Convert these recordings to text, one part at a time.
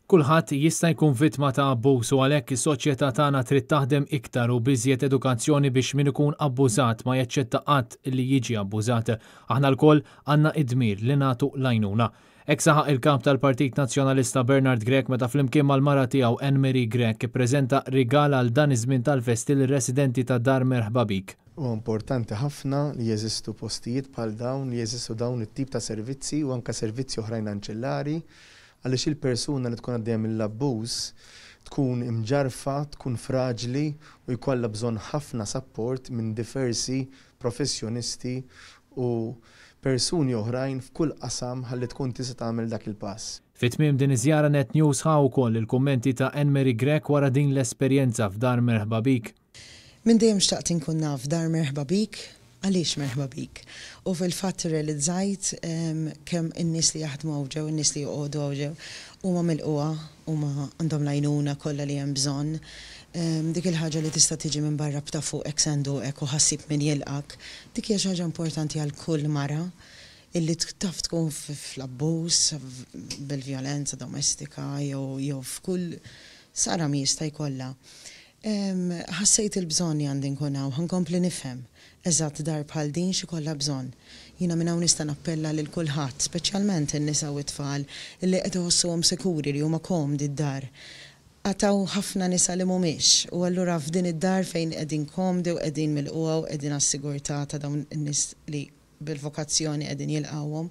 Kulħadd jista' jkun vittma ta' abbuż u għalhekk is-soċjetà tagħna trid taħdem iktar u b'iżjed edukazzjoni biex min ikun abbużat ma jaċċetta qatt li jiġi abbużat. Aħna lkoll għandna id-dmir li nagħtu l-għajnuna. Hekk saħaq il-Kap tal-Partit Nazzjonalista Bernard Grech meta flimkien mal-mara tiegħu Anne Marie Grech ippreżenta rigal għal dan iż-żmien tal-festi lir-residenti ta' Dar Merħba Bik. Huwa importanti ħafna li jeżistu postijiet bħal dawn, li jeżistu dawn it-tip ta' servizzi u anke servizzi oħrajn anċillari għaliex il-persuna li tkun għaddejja mill-abbuż tkun imġarrfa, tkun fraġli u jkollha bżonn ħafna sapport minn diversi professjonisti u persuni oħrajn f'kull qasam ħalli tkun tista' tagħmel dak il-pass. Fi tmiem din iż-żjara Net News ħa wkoll il-kummenti ta' Anne Marie Grech wara din l-esperjenza f'Dar Merħba Bik. Minn dejjem xtaqt inkun naf Dar Merħba Bik għaliex Merħba Bik. U fil-fatt irrealizzajt kemm in-nies li jaħdmu hawn ġew, in-nies li joqogħdu hawn ġew, huma milqugħa, huma għandhom l-għajnuna kollha li hemm bżonn. Dik il-ħaġa li tista' tiġi minn barra b'ta' fuqek senduqek u ħa ssib min jilqgħek, dik hija xi ħaġa importanti għal kull mara illi taf tkun fl-abbuż, bil-vjolenza domestika jew jew f'kull saram jista' jkollha. Ħassejt il-bżonn li għandi nkun hawn, ħa nkompli nifhem eżatt dar bħal din x'ikollha bżonn. Jiena minn hawn nista' nappella lil kulħadd, speċjalment in-nisa u t-tfal illi qed iħossuhom sikuri li huma komdi d-dar. Għad hawn ħafna nisa li mhumiex u allura f'din id-dar fejn qegħdin komdi u qegħdin milqugħa u qegħdin għas-sigurtà ta' dawn in-nies li bil-vokazzjoni qegħdin jilqgħuhom,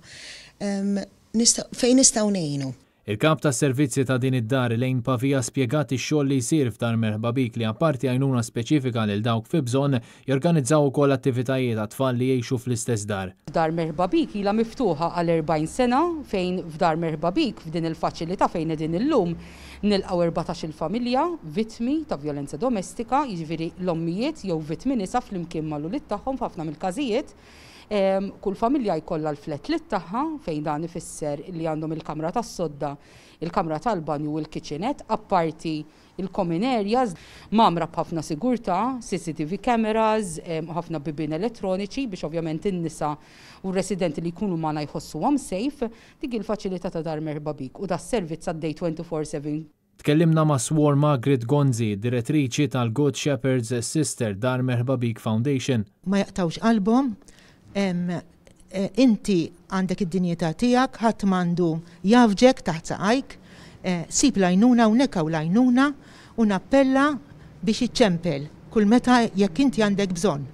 fejn nistgħu ngħinu. Il-Kap tas-Servizzi ta' din id-dar Elaine Pavia spjegat ix-xogħol li jsir f'Dar Merħba Bik li apparti għajnuna speċifika lil dawk fi bżonn, jorganizzaw ukoll attivitajiet għat-tfal li jgħixu fl-istess dar. Dar Merħba Bik ilha miftuħa għal 40 sena fejn f'Dar Merħba Bik f'din il-faċilità fejn qegħdin illum nilqgħu 14-il familja vittmi ta' vjolenza domestika, jiġifieri l-ommijiet jew vittmi nisa flimkien mal-ulied tagħhom f'ħafna mill-każijiet. Kull familja jkollha l-flat lit tagħha fejn dan ifisser li għandhom il-kamra tas-sodda, il-kamra tal-banju u l-kitchenette apparti il-common areas mgħammra b'ħafna sigurtà, CCTV cameras, u ħafna bibien elettroniċi biex ovvjament in-nisa u r-residenti li jkunu magħna jħossuhom safe. Dik hi l-faċilità ta' Dar Merħba Bik u das-servizz għaddej 24/7. Tkellimna ma' Swor Margaret Gonzi, Direttriċi tal-Good Shepherd's Sister Dar Merħba Bik Foundation. Ma jaqtgħux qalbhom, Inti għandek id-dinjità tiegħek, ħadd m'għandu jgħaffġek taħt saqajk. Sib l-għajnuna hawnhekk hawn l-għajnuna u nappella biex iċċempel kull meta jekk inti għandek bżonn.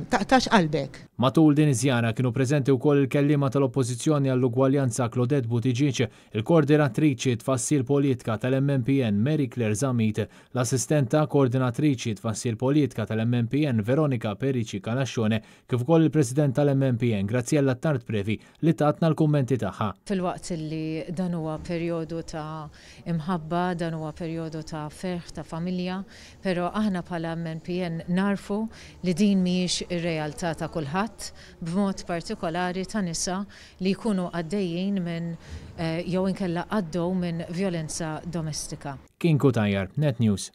Taqtax qalbek. Matul din iż-żjara kienu preżenti wkoll il-kelliema tal-Oppożizzjoni għall-Ugwaljanza Claudette Buttigieg, il-Koordinatriċi Tfassil Politka tal-MNPN Mary Claire Zammit, l-Assistenta Koordinatriċi Tfassil Politka tal-MNPN Veronica Perici Calascione kif ukoll il-President tal-MNPN Graziella Attard Previ li tatna l-kummenti tagħha. Filwaqt li dan huwa perjodu ta' imħabba, dan huwa perjodu ta' ferħ, ta' familja, però aħna bħala MNPN nagħrfu li din mhijiex ir-realtà ta' kulħadd, b'mod partikolari ta' nisa li jkunu għaddejjin minn jew inkella għaddew minn vjolenza domestika. Kien Cutajar, Net News.